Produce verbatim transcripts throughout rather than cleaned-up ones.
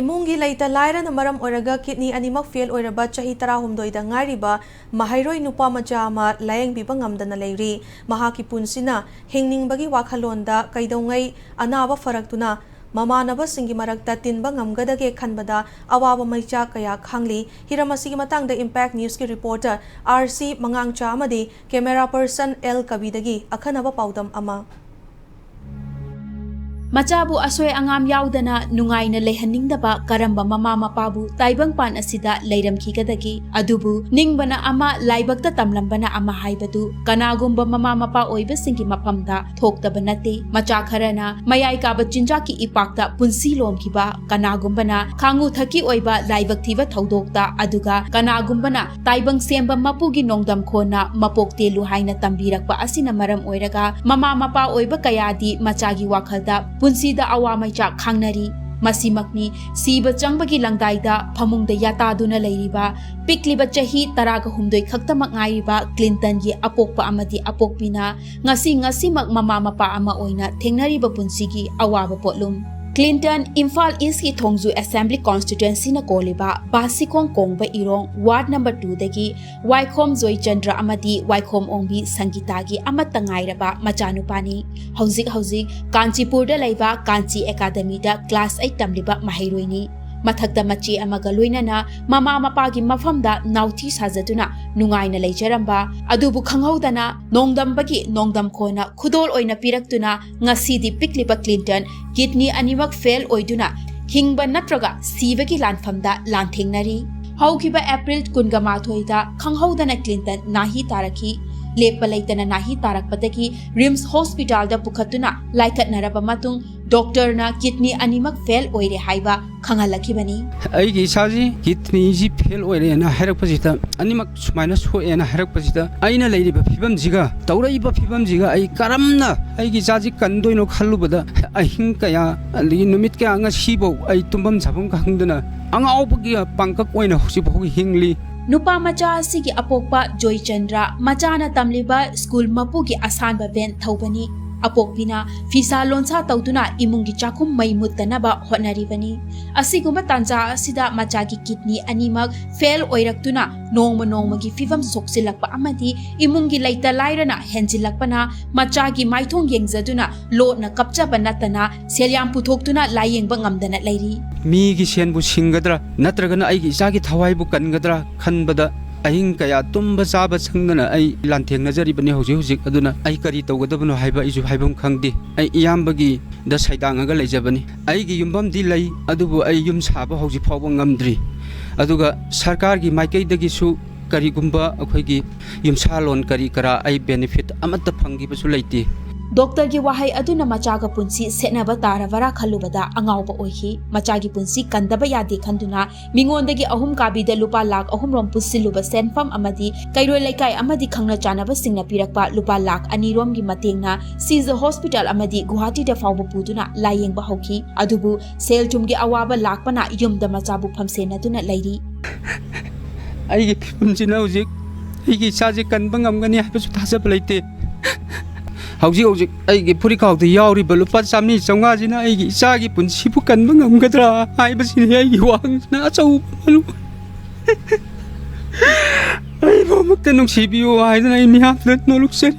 ꯏꯃꯨꯡꯒꯤ ꯂꯩꯇ ꯂꯥꯏꯔꯅ ꯃꯔꯝ ꯑꯣꯏꯔꯒ ꯀꯤꯗꯅꯤ ꯑꯅꯤꯃꯛ ꯐꯦꯜ ꯑꯣꯏꯔꯕ ꯆꯍꯤ ꯇꯔꯥꯍꯨꯝꯗꯣꯏꯗ ꯉꯥꯏꯔꯤꯕ ꯃꯍꯩꯔꯣꯏ ꯅꯨꯄꯥ ꯃꯆꯥ ꯑꯃ ꯂꯥꯌꯦꯡꯕꯤꯕ ꯉꯝꯗꯅ ꯂꯩꯔꯤ꯫ ꯃꯍꯥꯛꯀꯤ ꯄꯨꯟꯁꯤꯅ ꯍꯤꯡꯅꯤꯡꯕꯒꯤ ꯋꯥꯈꯜꯂꯣꯟꯗ ꯀꯩꯗꯧꯉꯩ ꯑꯅꯥꯕ ꯐꯔꯛꯇꯨꯅ ꯃꯃꯥꯟꯅꯕꯁꯤꯡꯒꯤ ꯃꯔꯛꯇ ꯇꯤꯟꯕ ꯉꯝꯒꯗꯒꯦ ꯈꯟꯕꯗ ꯑꯋꯥꯕ ꯃꯩꯆꯥꯛ ꯀꯌꯥ ꯈꯥꯡꯂꯤ꯫ ꯍꯤꯔꯝ ꯑꯁꯤꯒꯤ ꯃꯇꯥꯡꯗ Impact Newsꯀꯤ reporter R C ꯃꯉꯥꯡꯆꯥ ꯑꯃꯗꯤ camera person L ꯀꯕꯤꯗꯒꯤ ꯑꯈꯟꯅꯕ ꯄꯥꯎꯗꯝ ꯑꯃ꯫ ꯃꯆꯥꯕꯨ ꯑꯁꯣꯏ ꯑꯉꯥꯝ ꯌꯥꯎꯗꯅ ꯅꯨꯡꯉꯥꯏꯅ ꯂꯩꯍꯟꯅꯤꯡꯗꯕ ꯀꯔꯝꯕ ꯃꯃꯥ ꯃꯄꯥꯕꯨ ꯇꯥꯏꯕꯪꯄꯥꯟ ꯑꯁꯤꯗ ꯂꯩꯔꯝꯈꯤꯒꯗꯒꯦ? ꯑꯗꯨꯕꯨ ꯅꯤꯡꯕꯅ ꯑꯃ, ꯂꯥꯏꯕꯛꯇ ꯇꯝꯂꯝꯕꯅ ꯑꯃ ꯍꯥꯏꯕꯗꯨ ꯀꯅꯥꯒꯨꯝꯕ ꯃꯃꯥ ꯃꯄꯥ ꯑꯣꯏꯕꯁꯤꯡꯒꯤ ꯃꯐꯝꯗ ꯊꯣꯛꯇꯕ ꯅꯠꯇꯦ꯫ ꯃꯆꯥ ꯈꯔꯅ ꯃꯌꯥꯏ ꯀꯥꯕ ꯆꯤꯟꯖꯥꯛꯀꯤ ꯏꯄꯥꯛꯇ ꯄꯨꯟꯁꯤ ꯂꯣꯝꯈꯤꯕ, ꯀꯅꯥꯒꯨꯝꯕꯅ ꯈꯥꯉꯨ ꯊꯛꯀꯤ ꯑꯣꯏꯕ ꯂꯥꯏꯕꯛ ꯊꯤꯕ ꯊꯧꯗꯣꯛꯇ, ꯑꯗꯨꯒ ꯀꯅꯥꯒꯨꯝꯕꯅ ꯇꯥꯏꯕꯪ ꯁꯦꯝꯕ ꯃꯄꯨꯒꯤ ꯅꯣꯡꯗꯝ ꯈꯣꯟꯅ ꯃꯄꯣꯛ ꯇꯦꯜꯂꯨ ꯍꯥꯏꯅ ꯇꯝꯕꯤꯔꯛꯄ ꯑꯁꯤꯅ ꯃꯔꯝ ꯑꯣꯏꯔꯒ ꯃꯃꯥ ꯃꯄꯥ ꯑꯣꯏꯕ ꯀꯌꯥꯗꯤ ꯃꯆꯥꯒꯤ ꯋꯥꯈꯜꯗ ꯄꯨꯟꯁꯤꯗ ꯑꯋꯥ ꯃꯩꯆꯥꯛ ꯈꯥꯡꯅꯔꯤ꯫ ꯃꯁꯤꯃꯛꯅꯤ ꯁꯤꯕ ꯆꯪꯕꯒꯤ ꯂꯪꯗꯥꯏꯗ ꯐꯃꯨꯡꯗ ꯌꯥꯇꯥꯗꯨꯅ ꯂꯩꯔꯤꯕ ꯄꯤꯛꯂꯤꯕ ꯆꯍꯤ ꯇꯔꯥꯒ ꯍꯨꯝꯗꯣꯏ ꯈꯛꯇꯃꯛ ꯉꯥꯏꯔꯤꯕ ꯀ꯭ꯂꯤꯟꯇꯟꯒꯤ ꯑꯄꯣꯛꯄ ꯑꯃꯗꯤ ꯑꯄꯣꯛꯄꯤꯅ ꯉꯁꯤ ꯉꯁꯤꯃꯛ ꯃꯃꯥ ꯃꯄꯥ ꯑꯃ ꯑꯣꯏꯅ ꯊꯦꯡꯅꯔꯤꯕ ꯄꯨꯟꯁꯤꯒꯤ ꯑꯋꯥꯕ ꯄꯣꯠꯂꯨꯝ꯫ ꯀ꯭ꯂꯤꯟꯇꯟ ꯏꯝꯐꯥꯜ ꯏꯁꯀꯤ ꯊꯣꯡꯖꯨ ꯑꯦꯁꯦꯝꯕ꯭ꯂꯤ ꯀꯣꯟꯁꯇꯤꯇ꯭ꯋꯦꯟꯁꯤꯅ ꯀꯣꯜꯂꯤꯕ ꯕꯥꯁꯤꯈꯣꯡ ꯀꯣꯡꯕ ꯏꯔꯣꯡ ꯋꯥꯔꯗ ꯅꯝꯕꯔ ꯇꯨꯗꯒꯤ ꯋꯥꯏꯈꯣꯝ ꯖꯣꯏꯆꯟꯗ꯭ꯔ ꯑꯃꯗꯤ ꯋꯥꯏꯈꯣꯝ ꯑꯣꯡꯕꯤ ꯁꯪꯒꯤꯇꯥꯒꯤ ꯑꯃꯠꯇ ꯉꯥꯏꯔꯕ ꯃꯆꯥꯅꯨꯄꯥꯅꯤ꯫ ꯍꯧꯖꯤꯛ ꯍꯧꯖꯤꯛ ꯀꯥꯟꯆꯤꯄꯨꯔꯗ ꯂꯩꯕ ꯀꯥꯟꯆꯤ ꯑꯦꯀꯥꯗꯃꯤꯗ ꯀ꯭ꯂꯥꯁ ꯑꯩꯠ ꯇꯝꯂꯤꯕ ꯃꯍꯩꯔꯣꯏꯅꯤ꯫ ꯃꯊꯛꯇ ꯃꯆꯦ ꯑꯃꯒ ꯂꯣꯏꯅꯅ ꯃꯃꯥ ꯃꯄꯥꯒꯤ ꯃꯐꯝꯗ ꯅꯥꯎꯊꯤ ꯁꯥꯖꯗꯨꯅ ꯅꯨꯡꯉꯥꯏꯅ ꯂꯩꯖꯔꯝꯕ ꯑꯗꯨꯕꯨ ꯈꯪꯍꯧꯗꯅ ꯅꯣꯡꯗꯝꯕꯒꯤ ꯅꯣꯡꯗꯝ ꯈꯣꯟꯅ ꯈꯨꯗꯣꯜ ꯑꯣꯏꯅ ꯄꯤꯔꯛꯇꯨꯅ ꯉꯁꯤꯗꯤ ꯄꯤꯛꯂꯤꯕ ꯀ꯭ꯂꯤꯟꯇꯟ ꯀꯤꯗꯅꯤ ꯑꯅꯤꯃꯛ ꯐꯦꯜ ꯑꯣꯏꯗꯨꯅ ꯍꯤꯡꯕ ꯅꯠꯇ꯭ꯔꯒ ꯁꯤꯕꯒꯤ ꯂꯥꯟꯐꯝꯗ ꯂꯥꯟꯊꯦꯡꯅꯔꯤ꯫ ꯍꯧꯈꯤꯕ ꯑꯦꯄ꯭ꯔꯤꯜ ꯀꯨꯟꯒ ꯃꯥꯊꯣꯏꯗ ꯈꯪꯍꯧꯗꯅ ꯀ꯭ꯂꯤꯟꯇꯟ ꯅꯥꯍꯤ ꯇꯥꯔꯛꯈꯤ꯫ ꯂꯦꯞꯄ ꯂꯩꯇꯅ ꯅꯥꯍꯤ ꯇꯥꯔꯛꯄꯗꯒꯤ ꯔꯤꯝꯁ ꯍꯣꯁꯄꯤꯇꯥꯜꯗ ꯄꯨꯈꯠꯇꯨꯅ ꯂꯥꯏꯀꯠꯅꯔꯕ ꯃꯇꯨꯡ ꯗꯣꯛꯇꯔꯅ ꯀꯤꯗꯅꯤ ꯑꯅꯤꯃꯛ ꯐꯦꯜ ꯑꯣꯏꯔꯦ ꯍꯥꯏꯕ ꯈꯪꯍꯜꯂꯛꯈꯤꯕꯅꯤ꯫ ꯑꯩꯒꯤ ꯏꯆꯥꯁꯤ ꯀꯤꯗꯅꯤꯁꯤ ꯐꯦꯜ ꯑꯣꯏꯔꯦꯅ ꯍꯥꯏꯔꯛꯄꯁꯤꯗ, ꯑꯅꯤꯃꯛ ꯁꯨꯃꯥꯏꯅ ꯁꯣꯛꯑꯦꯅ ꯍꯥꯏꯔꯛꯄꯁꯤꯗ, ꯑꯩꯅ ꯂꯩꯔꯤꯕ ꯐꯤꯕꯝꯁꯤꯒ ꯇꯧꯔꯛꯏꯕ ꯐꯤꯕꯝꯁꯤꯒ ꯑꯩ ꯀꯔꯝꯅ ꯑꯩꯒꯤ ꯏꯆꯥꯁꯤ ꯀꯟꯗꯣꯏꯅꯣ ꯈꯜꯂꯨꯕꯗ ꯑꯍꯤꯡ ꯀꯌꯥ ꯑꯗꯒꯤ ꯅꯨꯃꯤꯠ ꯀꯌꯥ ꯉꯁꯤꯐꯥꯎ ꯑꯩ ꯇꯨꯝꯐꯝ ꯆꯥꯐꯝ ꯈꯪꯗꯅ ꯑꯉꯥꯎꯕꯒꯤ ꯄꯥꯡꯀꯛ ꯑꯣꯏꯅ ꯍꯧꯖꯤꯛ ꯐꯥꯎ ꯍꯤꯡꯂꯤ꯫ ꯅꯨꯄꯥ ꯃꯆꯥ ꯑꯁꯤꯒꯤ ꯑꯄꯣꯛꯄ ꯖꯣꯏꯆꯟꯗ꯭ꯔ ꯃꯆꯥꯅ ꯇꯝꯂꯤꯕ ꯁ꯭ꯀꯨꯜ ꯃꯄꯨꯒꯤ ꯑꯁꯥꯟꯕ ꯚꯦꯟ ꯊꯧꯕꯅꯤ꯫ ꯑꯄꯣꯛꯄꯤꯅ ꯐꯤꯁꯥ ꯂꯣꯟꯁꯥ ꯇꯧꯗꯨꯅ ꯏꯃꯨꯡꯒꯤ ꯆꯥꯛꯈꯨꯝ ꯃꯩ ꯃꯨꯠꯇꯅꯕ ꯍꯣꯠꯅꯔꯤꯕꯅꯤ꯫ ꯑꯁꯤꯒꯨꯝꯕ ꯇꯥꯟꯖꯥ ꯑꯁꯤꯗ ꯃꯆꯥꯒꯤ ꯀꯤꯗꯅꯤ ꯑꯅꯤꯃꯛ ꯐꯦꯜ ꯑꯣꯏꯔꯛꯇꯨꯅ ꯅꯣꯡꯃ ꯅꯣꯡꯃꯒꯤ ꯐꯤꯕꯝ ꯁꯣꯛꯆꯤꯜꯂꯛꯄ ꯑꯃꯗꯤ ꯏꯃꯨꯡꯒꯤ ꯂꯩꯇ ꯂꯥꯏꯔꯅ ꯍꯦꯟꯖꯤꯜꯂꯛꯄꯅ ꯃꯆꯥꯒꯤ ꯃꯥꯏꯊꯣꯡ ꯌꯦꯡꯖꯗꯨꯅ ꯂꯣꯠꯅ ꯀꯞꯆꯕ ꯅꯠꯇꯅ ꯁꯦꯜ ꯌꯥꯝ ꯄꯨꯊꯣꯛꯇꯨꯅ ꯂꯥꯌꯦꯡꯕ ꯉꯝꯗꯅ ꯂꯩꯔꯤ꯫ ꯃꯤꯒꯤ ꯁꯦꯟꯕꯨ ꯁꯤꯡꯒꯗ꯭ꯔꯥ ꯅꯠꯇ꯭ꯔꯒꯅ ꯑꯩꯒꯤ ꯏꯆꯥꯒꯤ ꯊꯋꯥꯏꯕꯨ ꯀꯟꯒꯗ꯭ꯔꯥ ꯈꯟꯕꯗ ꯑꯍꯤꯡ ꯀꯌꯥ ꯇꯨꯝꯕ ꯆꯥꯕ ꯁꯪꯗꯅ ꯑꯩ ꯂꯥꯟꯊꯦꯡꯅꯖꯔꯤꯕꯅꯤ ꯍꯧꯖꯤꯛ ꯍꯧꯖꯤꯛ꯫ ꯑꯗꯨꯅ ꯑꯩ ꯀꯔꯤ ꯇꯧꯒꯗꯕꯅꯣ ꯍꯥꯏꯕ ꯑꯩꯁꯨ ꯍꯥꯏꯐꯝ ꯈꯪꯗꯦ꯫ ꯑꯩ ꯏꯌꯥꯝꯕꯒꯤꯗ ꯁꯩꯗꯥꯡꯉꯒ ꯂꯩꯖꯕꯅꯤ꯫ ꯑꯩꯒꯤ ꯌꯨꯝꯐꯝꯗꯤ ꯂꯩ, ꯑꯗꯨꯕꯨ ꯑꯩ ꯌꯨꯝ ꯁꯥꯕ ꯍꯧꯖꯤꯛ ꯐꯥꯎꯕ ꯉꯝꯗ꯭ꯔꯤ꯫ ꯑꯗꯨꯒ ꯁꯔꯀꯥꯔꯒꯤ ꯃꯥꯏꯀꯩꯗꯒꯤꯁꯨ ꯀꯔꯤꯒꯨꯝꯕ ꯑꯩꯈꯣꯏꯒꯤ ꯌꯨꯝꯁꯥꯂꯣꯟ ꯀꯔꯤ ꯀꯔꯥ ꯑꯩ ꯕꯦꯅꯤꯐꯤꯠ ꯑꯃꯠꯇ ꯐꯪꯈꯤꯕꯁꯨ ꯂꯩꯇꯦ꯫ ꯗꯣꯛꯇꯔꯒꯤ ꯋꯥꯍꯩ ꯑꯗꯨꯅ ꯃꯆꯥꯒ ꯄꯨꯟꯁꯤ ꯁꯦꯠꯅꯕ ꯇꯥꯔꯕꯔꯥ ꯈꯜꯂꯨꯕꯗ ꯑꯉꯥꯎꯕ ꯑꯣꯏꯈꯤ꯫ ꯃꯆꯥꯒꯤ ꯄꯨꯟꯁꯤ ꯀꯟꯗꯕ ꯌꯥꯗꯦ ꯈꯟꯗꯨꯅ ꯃꯤꯉꯣꯟꯗꯒꯤ ꯑꯍꯨꯝ ꯀꯥꯕꯤꯗ ꯂꯨꯄꯥ ꯂꯥꯈ ꯑꯍꯨꯝ ꯔꯣꯝ ꯄꯨꯁꯤꯜꯂꯨꯕ ꯁꯦꯟꯐꯝ ꯑꯃꯗꯤ ꯀꯩꯔꯣꯏ ꯂꯩꯀꯥꯏ ꯑꯃꯗꯤ ꯈꯪꯅ ꯆꯥꯟꯅꯕꯁꯤꯡꯅ ꯄꯤꯔꯛꯄ ꯂꯨꯄꯥ ꯂꯥꯈ ꯑꯅꯤ ꯔꯣꯝꯒꯤ ꯃꯇꯦꯡꯅ ꯁꯤꯖ ꯍꯣꯁꯄꯤꯇꯥꯜ ꯑꯃꯗꯤ ꯒꯨꯋꯥꯍꯥꯇꯤꯗ ꯐꯥꯎꯕ ꯄꯨꯗꯨꯅ ꯂꯥꯌꯦꯡꯕ ꯍꯧꯈꯤ꯫ ꯑꯗꯨꯕꯨ ꯁꯦꯜ ꯊꯨꯝꯒꯤ ꯑꯋꯥꯕ ꯂꯥꯛꯄꯅ ꯌꯨꯝꯗ ꯃꯆꯥꯕꯨ ꯐꯝꯁꯦꯟꯅꯗꯨꯅ ꯂꯩꯔꯤ꯫ ꯑꯩꯒꯤ ꯐꯤꯕꯝꯁꯤꯅ ꯍꯧꯖꯤꯛ ꯑꯩꯒꯤ ꯏꯆꯥꯁꯦ ꯀꯟꯕ ꯉꯝꯒꯅꯤ ꯍꯥꯏꯕꯁꯨ ꯊꯥꯖꯕ ꯂꯩꯇꯦ꯫ ꯍꯧꯖꯤꯛ ꯍꯧꯖꯤꯛ ꯑꯩꯒꯤ ꯐꯨꯔꯤꯠꯈꯥꯎꯗ ꯌꯥꯎꯔꯤꯕ ꯂꯨꯄꯥ ꯆꯥꯝꯃꯔꯤ ꯆꯥꯝꯃꯉꯥꯁꯤꯅ ꯑꯩꯒꯤ ꯏꯆꯥꯒꯤ ꯄꯨꯟꯁꯤꯕꯨ ꯀꯟꯕ ꯉꯝꯒꯗ꯭ꯔꯥ ꯍꯥꯏꯕꯁꯤꯅꯤ ꯑꯩꯒꯤ ꯋꯥꯍꯪꯁꯤꯅ ꯑꯆꯧꯕ ꯃꯔꯨ꯫ ꯑꯩꯕꯨ ꯑꯃꯨꯛꯇ ꯅꯨꯡꯁꯤꯕꯤꯌꯨ ꯍꯥꯏꯗꯅ ꯑꯩ ꯃꯤꯌꯥꯝꯗ ꯅꯣꯂꯨꯛꯆꯔꯤ꯫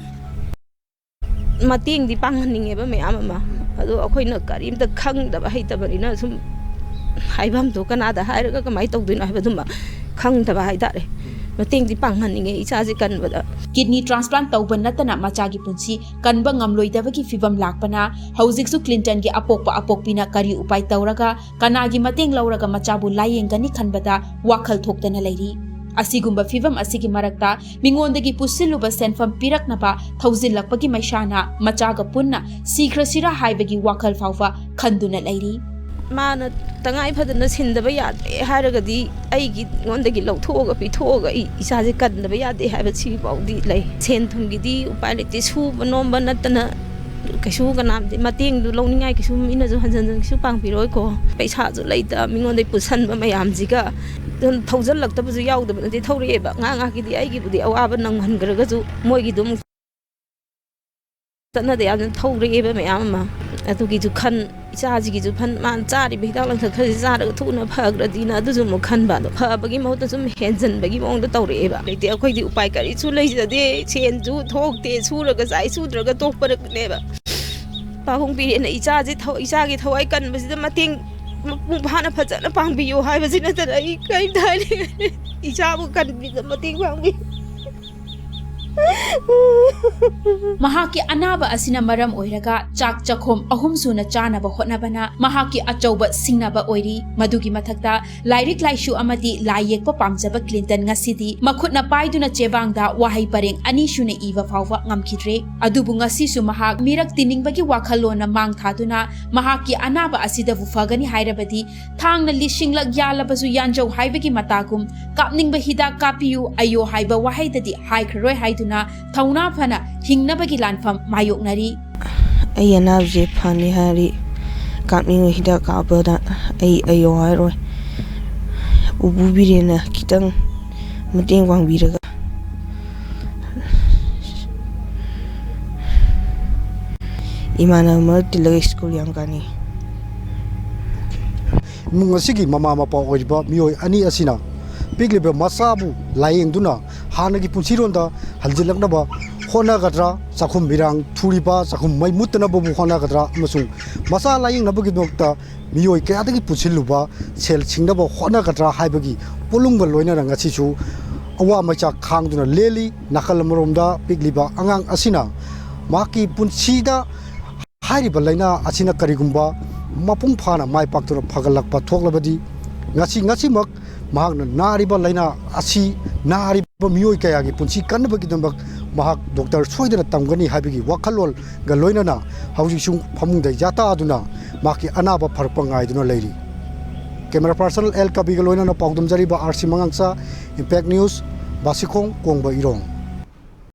ꯃꯇꯦꯡꯗꯤ ꯄꯥꯡꯍꯟꯅꯤꯡꯉꯦꯕ ꯃꯌꯥꯝ ꯑꯃ꯫ ꯑꯗꯣ ꯑꯩꯈꯣꯏꯅ ꯀꯔꯤꯝꯇ ꯈꯪꯗꯕ ꯍꯩꯇꯕꯅꯤꯅ ꯁꯨꯝ ꯍꯥꯏꯐꯝꯗꯣ ꯀꯅꯥꯗ ꯍꯥꯏꯔꯒ ꯀꯃꯥꯏꯅ ꯇꯧꯗꯣꯏꯅꯣ ꯍꯥꯏꯕꯗꯨꯃ ꯈꯪꯗꯕ ꯍꯥꯏꯇꯥꯔꯦ꯫ ꯃꯇꯦꯡꯗꯤ ꯄꯥꯡꯍꯟꯅꯤꯡꯉꯦ ꯏꯆꯥꯁꯦ ꯀꯟꯕꯗ꯫ ꯀꯤꯗꯅꯤ ꯇ꯭ꯔꯥꯟꯁꯄ꯭ꯂꯥꯟ ꯇꯧꯕ ꯅꯠꯇꯅ ꯃꯆꯥꯒꯤ ꯄꯨꯟꯁꯤ ꯀꯟꯕ ꯉꯝꯂꯣꯏꯗꯕꯒꯤ ꯐꯤꯕꯝ ꯂꯥꯛꯄꯅ ꯍꯧꯖꯤꯛꯁꯨ ꯀ꯭ꯂꯤꯟꯇꯟꯒꯤ ꯑꯄꯣꯛꯄ ꯑꯄꯣꯛꯄꯤꯅ ꯀꯔꯤ ꯎꯄꯥꯏ ꯇꯧꯔꯒ ꯀꯅꯥꯒꯤ ꯃꯇꯦꯡ ꯂꯧꯔꯒ ꯃꯆꯥꯕꯨ ꯂꯥꯌꯦꯡꯒꯅꯤ ꯈꯟꯕꯗ ꯋꯥꯈꯜ ꯊꯣꯛꯇꯅ ꯂꯩꯔꯤ꯫ ꯑꯁꯤꯒꯨꯝꯕ ꯐꯤꯕꯝ ꯑꯁꯤꯒꯤ ꯃꯔꯛꯇ ꯃꯤꯉꯣꯟꯗꯒꯤ ꯄꯨꯁꯤꯜꯂꯨꯕ ꯁꯦꯟꯐꯝ ꯄꯤꯔꯛꯅꯕ ꯊꯧꯖꯤꯜꯂꯛꯄꯒꯤ ꯃꯩꯁꯥꯅ ꯃꯆꯥꯒ ꯄꯨꯟꯅ ꯁꯤꯈ꯭ꯔꯁꯤꯔꯥ ꯍꯥꯏꯕꯒꯤ ꯋꯥꯈꯜ ꯐꯥꯎꯕ ꯈꯟꯗꯨꯅ ꯂꯩꯔꯤ꯫ ꯃꯥꯅ ꯇꯉꯥꯏ ꯐꯗꯅ ꯁꯤꯟꯗꯕ ꯌꯥꯗ꯭ꯔꯦ ꯍꯥꯏꯔꯒꯗꯤ ꯑꯩꯒꯤ ꯑꯩꯉꯣꯟꯗꯒꯤ ꯂꯧꯊꯣꯛꯑꯒ ꯄꯤꯊꯣꯛꯑꯒ ꯑꯩ ꯏꯆꯥꯁꯦ ꯀꯟꯗꯕ ꯌꯥꯗꯦ ꯍꯥꯏꯕ ꯁꯤꯒꯤꯐꯥꯎꯗꯤ ꯂꯩ꯫ ꯁꯦꯟ ꯊꯨꯝꯒꯤꯗꯤ ꯎꯄꯥꯏ ꯂꯩꯇꯦ, ꯁꯨꯕ ꯅꯣꯝꯕ ꯅꯠꯇꯅ ꯀꯩꯁꯨ ꯀꯅꯥꯝꯇ ꯃꯇꯦꯡꯗꯨ ꯂꯧꯅꯤꯡꯉꯥꯏ ꯀꯩꯁꯨ ꯃꯤꯅꯁꯨ ꯍꯟꯖꯟ ꯍꯟꯖꯟ ꯀꯩꯁꯨ ꯄꯥꯡꯕꯤꯔꯣꯏꯀꯣ꯫ ꯄꯩꯁꯥꯁꯨ ꯂꯩꯇ ꯃꯤꯉꯣꯟꯗꯒꯤ ꯄꯨꯁꯟꯕ ꯃꯌꯥꯝꯁꯤꯒ ꯑꯗꯨꯝ ꯊꯧꯖꯜꯂꯛꯇꯕꯁꯨ ꯌꯥꯎꯗꯕ ꯅꯠꯇꯦ, ꯊꯧꯔꯛꯑꯦꯕ꯫ ꯉꯥꯏꯍꯥꯛ ꯉꯥꯏꯍꯥꯛꯀꯤꯗꯤ ꯑꯩꯒꯤꯕꯨꯗꯤ ꯑꯋꯥꯕ ꯅꯪꯍꯟꯈ꯭ꯔꯒꯁꯨ ꯃꯣꯏꯒꯤꯗꯨ ꯑꯃꯨꯛ ꯆꯠꯅꯗ ꯌꯥꯗꯅ ꯊꯧꯔꯛꯑꯦꯕ ꯃꯌꯥꯝ ꯑꯃ꯫ ꯑꯗꯨꯒꯤꯁꯨ ꯈꯟ, ꯏꯆꯥꯁꯤꯒꯤꯁꯨ ꯈꯟ, ꯃꯥꯅ ꯆꯥꯔꯤꯕ ꯍꯤꯗꯥꯛ ꯂꯥꯡꯊꯛ ꯈꯔꯁꯤ ꯆꯥꯔꯒ ꯊꯨꯅ ꯐꯈ꯭ꯔꯗꯤꯅ ꯑꯗꯨꯁꯨ ꯑꯃꯨꯛ ꯈꯟꯕ꯫ ꯑꯗꯣ ꯐꯕꯒꯤ ꯃꯍꯨꯠꯇ ꯁꯨꯝ ꯍꯦꯟꯖꯟꯕꯒꯤ ꯃꯑꯣꯡꯗ ꯇꯧꯔꯛꯑꯦꯕ꯫ ꯂꯩꯇꯦ, ꯑꯩꯈꯣꯏꯗꯤ ꯎꯄꯥꯏ ꯀꯔꯤꯁꯨ ꯂꯩꯖꯗꯦ, ꯁꯦꯟꯁꯨ ꯊꯣꯛꯇꯦ, ꯁꯨꯔꯒ ꯆꯥꯏ, ꯁꯨꯗ꯭ꯔꯒ ꯇꯣꯛꯄꯅꯦꯕ꯫ ꯄꯥꯕꯨꯡ ꯄꯤꯔꯦꯅ ꯏꯆꯥꯁꯦ ꯊꯧ-, ꯏꯆꯥꯒꯤ ꯊꯋꯥꯏ ꯀꯟꯕꯁꯤꯗ ꯃꯇꯦꯡ ꯃꯄꯨꯡ ꯐꯥꯅ ꯐꯖꯅ ꯄꯥꯡꯕꯤꯌꯨ ꯍꯥꯏꯕꯁꯤ ꯅꯠꯇꯅ ꯑꯩ ꯀꯔꯤꯝꯇ ꯍꯥꯏꯅꯤꯡꯉꯥꯏ ꯂꯩꯇꯦ꯫ ꯏꯆꯥꯕꯨ ꯀꯟꯕꯤꯗ ꯃꯇꯦꯡ ꯄꯥꯡꯕꯤꯌꯨ꯫ ꯃꯍꯥꯛꯀꯤ ꯑꯅꯥꯕ ꯑꯁꯤꯅ ꯃꯔꯝ ꯑꯣꯏꯔꯒ ꯆꯥꯛ ꯆꯥꯛꯈꯣꯝ ꯑꯍꯨꯝ ꯁꯨꯅ ꯆꯥꯅꯕ ꯍꯣꯠꯅꯕꯅ ꯃꯍꯥꯛꯀꯤ ꯑꯆꯧꯕ ꯁꯤꯡꯅꯕ ꯑꯣꯏꯔꯤ꯫ ꯃꯗꯨꯒꯤ ꯃꯊꯛꯇ ꯂꯥꯏꯔꯤꯛ ꯂꯥꯏꯁꯨ ꯑꯃꯗꯤ ꯂꯥꯏ ꯌꯦꯛꯄ ꯄꯥꯝꯖꯕ ꯀ꯭ꯂꯤꯟꯇꯟ ꯉꯁꯤꯗꯤ ꯃꯈꯨꯠꯅ ꯄꯥꯏꯗꯨꯅ ꯆꯦꯕꯥꯡꯗ ꯋꯥꯍꯩ ꯄꯔꯦꯡ ꯑꯅꯤ ꯁꯨꯅ ꯏꯕ ꯐꯥꯎꯕ ꯉꯝꯈꯤꯗ꯭ꯔꯦ꯫ ꯑꯗꯨꯕꯨ ꯉꯁꯤꯁꯨ ꯃꯍꯥꯛ ꯃꯤꯔꯛ ꯇꯤꯟꯅꯤꯡꯕꯒꯤ ꯋꯥꯈꯜꯂꯣꯟꯅ ꯃꯥꯡ ꯊꯥꯗꯨꯅ ꯃꯍꯥꯛꯀꯤ ꯑꯅꯥꯕ ꯑꯁꯤꯗꯕꯨ ꯐꯒꯅꯤ ꯍꯥꯏꯔꯕꯗꯤ ꯊꯥꯡꯅ ꯂꯤꯁꯤꯡꯂꯛ ꯌꯥꯜꯂꯕꯁꯨ ꯌꯥꯟꯖꯧ ꯍꯥꯏꯕꯒꯤ ꯃꯇꯥꯒꯨꯝ ꯀꯥꯞꯅꯤꯡꯕ ꯍꯤꯗꯥꯛ ꯀꯥꯞꯄꯤꯌꯨ ꯑꯌꯣ ꯍꯥꯏꯕ ꯋꯥꯍꯩꯗꯗꯤ ꯍꯥꯏꯈ꯭ꯔꯔꯣꯏ ꯍꯥꯏꯗꯨꯅ ꯊꯧꯅꯥ ꯐꯅ ꯍꯤꯡꯅꯕꯒꯤ ꯂꯥꯟꯐꯝ ꯃꯥꯌꯣꯛꯅꯔꯤ꯫ ꯑꯩ ꯑꯅꯥꯕꯁꯦ ꯐꯅꯤ ꯍꯥꯏꯔꯗꯤ ꯀꯥꯞꯅꯤꯡꯕ ꯍꯤꯗꯥꯛ ꯀꯥꯞꯄꯗ ꯑꯩ ꯑꯌꯣ ꯍꯥꯏꯔꯣꯏ꯫ ꯎꯄꯨ ꯕꯤꯔꯦꯟꯅ ꯈꯤꯇꯪ ꯃꯇꯦꯡ ꯄꯥꯡꯕꯤꯔꯒ ꯏꯃꯥꯟꯅꯕ ꯃꯔꯛ ꯇꯤꯜꯂꯒ ꯁ꯭ꯀꯨꯜ ꯌꯥꯝ ꯀꯥꯅꯤꯡꯉꯤ꯫ ꯏꯃꯨꯡ ꯑꯁꯤꯒꯤ ꯃꯃꯥ ꯃꯄꯥ ꯑꯣꯏꯔꯤꯕ ꯃꯤꯑꯣꯏ ꯑꯅꯤ ꯑꯁꯤꯅ ꯄꯤꯛꯂꯤꯕ ꯃꯆꯥꯕꯨ ꯂꯥꯌꯦꯡꯗꯨꯅ ꯍꯥꯟꯅꯒꯤ ꯄꯨꯟꯁꯤꯔꯣꯟꯗ ꯍꯟꯖꯤꯜꯂꯛꯅꯕ ꯍꯣꯠꯅꯒꯗ꯭ꯔꯥ, ꯆꯥꯛꯈꯨꯝ ꯃꯤꯔꯥꯡ ꯊꯨꯔꯤꯕ ꯆꯥꯛꯈꯨꯝ ꯃꯩ ꯃꯨꯠꯇꯅꯕꯕꯨ ꯍꯣꯠꯅꯒꯗ꯭ꯔꯥ ꯑꯃꯁꯨꯡ ꯃꯆꯥ ꯂꯥꯌꯦꯡꯅꯕꯒꯤꯗꯃꯛꯇ ꯃꯤꯑꯣꯏ ꯀꯌꯥꯗꯒꯤ ꯄꯨꯟꯁꯤꯜꯂꯨꯕ ꯁꯦꯜ ꯁꯤꯡꯅꯕ ꯍꯣꯠꯅꯒꯗ꯭ꯔꯥ ꯍꯥꯏꯕꯒꯤ ꯄꯣꯠꯂꯨꯝꯒ ꯂꯣꯏꯅꯅ ꯉꯁꯤꯁꯨ ꯑꯋꯥ ꯃꯩꯆꯥꯛ ꯈꯥꯡꯗꯨꯅ ꯂꯦꯜꯂꯤ꯫ ꯅꯥꯀꯜ ꯑꯃꯔꯣꯝꯗ ꯄꯤꯛꯂꯤꯕ ꯑꯉꯥꯡ ꯑꯁꯤꯅ ꯃꯍꯥꯛꯀꯤ ꯄꯨꯟꯁꯤꯗ ꯍꯥꯏꯔꯤꯕ ꯂꯥꯏꯅꯥ ꯑꯁꯤꯅ ꯀꯔꯤꯒꯨꯝꯕ ꯃꯄꯨꯡ ꯐꯥꯅ ꯃꯥꯏ ꯄꯥꯛꯇꯨꯅ ꯐꯒꯠꯂꯛꯄ ꯊꯣꯛꯂꯕꯗꯤ ꯉꯁꯤ, ꯉꯁꯤꯃꯛ ꯃꯍꯥꯛꯅ ꯅꯥꯔꯤꯕ ꯂꯥꯏꯅꯥ ꯑꯁꯤ ꯅꯥꯔꯤꯕ ꯃꯤꯑꯣꯏ ꯀꯌꯥꯒꯤ ꯄꯨꯟꯁꯤ ꯀꯟꯅꯕꯒꯤꯗꯃꯛ ꯃꯍꯥꯛ ꯗꯣꯛꯇꯔ ꯁꯣꯏꯗꯅ ꯇꯝꯒꯅꯤ ꯍꯥꯏꯕꯒꯤ ꯋꯥꯈꯜꯂꯣꯟꯒ ꯂꯣꯏꯅꯅ ꯍꯧꯖꯤꯛꯁꯨ ꯐꯃꯨꯡꯗ ꯌꯥꯇꯥꯗꯨꯅ ꯃꯍꯥꯛꯀꯤ ꯑꯅꯥꯕ ꯐꯔꯛꯄ ꯉꯥꯏꯗꯨꯅ ꯂꯩꯔꯤ꯫ ꯀꯦꯃꯦꯔꯥ ꯄꯥꯔꯁꯟ ꯑꯦꯜ ꯀꯕꯤꯒ ꯂꯣꯏꯅꯅ ꯄꯥꯎꯗꯝꯖꯔꯤꯕ ꯑꯥꯔ ꯁꯤ ꯃꯉꯥꯡꯆꯥ, ꯏꯝꯄꯦꯛ ꯅ꯭ꯌꯨꯁ, ꯕꯥꯁꯤꯈꯣꯡ, ꯀꯣꯡꯕ ꯏꯔꯣꯡ꯫